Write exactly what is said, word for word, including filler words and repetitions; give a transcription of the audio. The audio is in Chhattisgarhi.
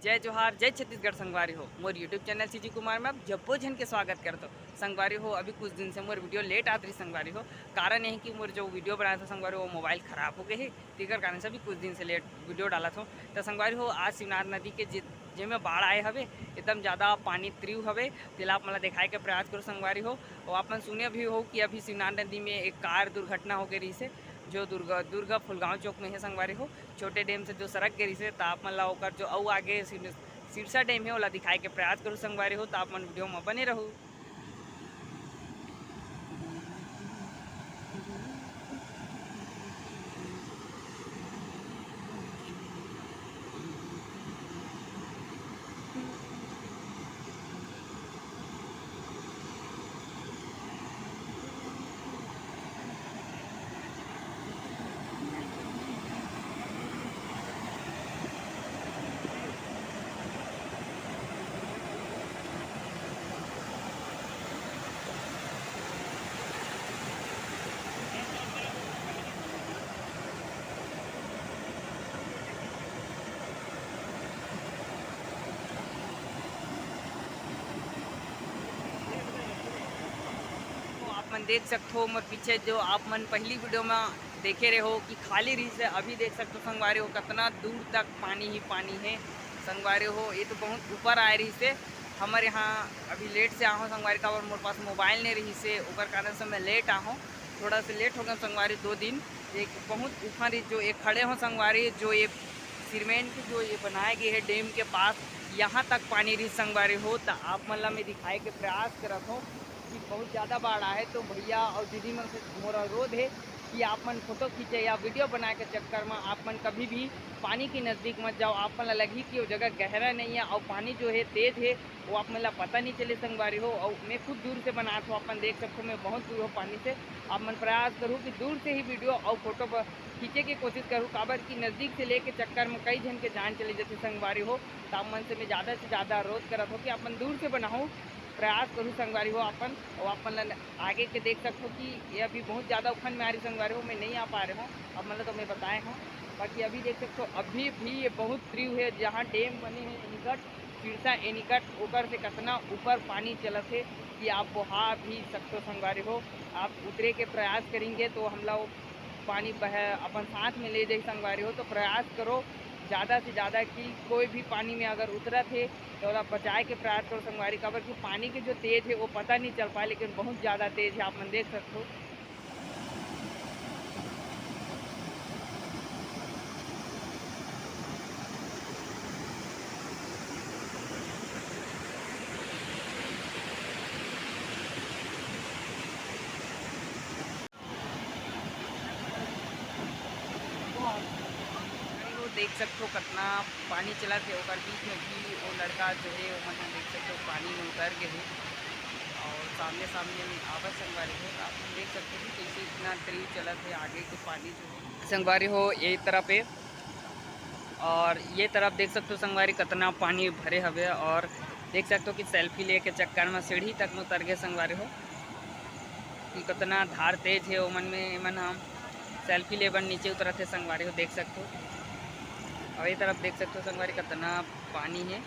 जय जोहार, जय छत्तीसगढ़ संगवारी हो। मोर YouTube चैनल सीजी कुमार में आप जब्बो झन के स्वागत करत हो। संगवारी हो, अभी कुछ दिन से मोर वीडियो लेट आत रही संगवारी हो। कारण यही कि मोर जो वीडियो बनाया था संगवारी हो, वो मोबाइल खराब हो गए हे, तेकर कारण से अभी कुछ दिन से लेट वीडियो डालत हो। तो संगवारी हो, आज शिवनाथ नदी के जे, जेमे बाढ़ आए हवे, एकदम ज़्यादा पानी त्रिव हवे, तेला आप मन ला दिखाए के प्रयास करो संगवारी हो। और आप मन सुने भी हो कि अभी शिवनाथ नदी में एक कार दुर्घटना हो गई रही से, जो दुर्गा दुर्गा फुलगांव चौक में है संगवारी हो। छोटे डैम से जो सरक गे रहिसे, त आप मन ला ओकर जो अउ आगे सिर-, सिरसा डैम हे, ओला दिखाए के प्रयास करू संगवारी हो, त आप मन वीडियो म बने रहू। तो आप मन देख सकथो, मोर पीछे जो आप मन पहली वीडियो में देखे रहे हो कि खाली रहिसे, अभी देख सकथो संगवारी हो, कितना दूर तक पानी ही पानी है संगवारी हो। ये तो बहुत ऊपर आए रहिसे। हमर यहाँ अभी लेट से आहो संगवारी, काबर मोर पास मोबाइल नहीं रहिसे, ओकर कारण से मैं लेट आहो, थोड़ा से लेट हो गया संगवारी। दो दिन एक बहुत ऊपर ही जो एक खड़े हो संगवारी, जो ये सीमेंट जो ये बनाए गए है डैम के पास, यहाँ तक पानी रही संगवारी हो। तो आप मन ला मैं दिखाए के प्रयास करत हूँ कि बहुत ज़्यादा बाढ़ आए, तो भैया और दीदी मन से मोर अनुरोध है कि आप मन फोटो खींचे या वीडियो बनाए के चक्कर में आप मन कभी भी पानी के नज़दीक मत जाओ। आप मन ला लगही कि वो जगह गहरा नहीं है और पानी जो है तेज है, वो आप मन ला पता नहीं चले संगवारी हो। और मैं खुद दूर से बनात हूँ, आप मन देख सकते हो मैं बहुत दूर हूँ पानी से। आप मन प्रयास करूँ कि दूर से ही वीडियो और फोटो ब-, खींचे के कोशिश करूँ, काबर कि नज़दीक से लेके चक्कर में कई झन के जान चले जाते संगवारी हो। तो आप मन से मैं ज़्यादा से ज़्यादा अनुरोध करत हूँ कि आप मन दूर से बनाओ, प्रयास करूँ संगवारी हो अपन। और आप मन ला आगे के देख सकते हो कि ये अभी बहुत ज़्यादा उफान में आ रही संगवारी हो, मैं नहीं आ पा रहे हूँ, आप मन ला तो मैं बताए हूँ। बाकी अभी देख सकते हो अभी भी ये बहुत तीव्र है, जहाँ डैम बने हैं एनीकट, सिरसा एनीकट, ओकर से कितना ऊपर पानी चलत है कि आप वहाँ भी सकते हो संगवारी हो। आप उतरे के प्रयास करेंगे तो हमला वो पानी बह अपन साथ में ले जाए संगवारी हो। तो प्रयास करो ज़्यादा से ज़्यादा कि कोई भी पानी में अगर उतरत है तो ओला बचाए के प्रयास करो संगवारी, काबर कि पानी के जो तेज है वो पता नहीं चल पाए, लेकिन बहुत ज़्यादा तेज है, आप मन देख सकते हो। तो देख सकते हो कितना पानी चलत है, ओकर बीच में भी वो लड़का जो है, वो मतलब देख सकते हो पानी में उतर गए है और सामने सामने में आवत संगवारी हो। तो आप देख सकते हो कि कैसे इतना तेज चलत है आगे के पानी जो है संगवारी हो ये तरफ है। और ये तरफ देख सकते हो संगवारी कितना पानी भरे हवे, और देख सकते हो कि सेल्फी लेके चक्कर में सीढ़ी तक में उतर गए संगवारी हो कि कितना धार तेज है ओमन में। एमन हम सेल्फी ले बर नीचे उतरत है संगवारी हो, देख सकते हो। और ये तरफ देख सकते हो संगवारी कितना पानी है।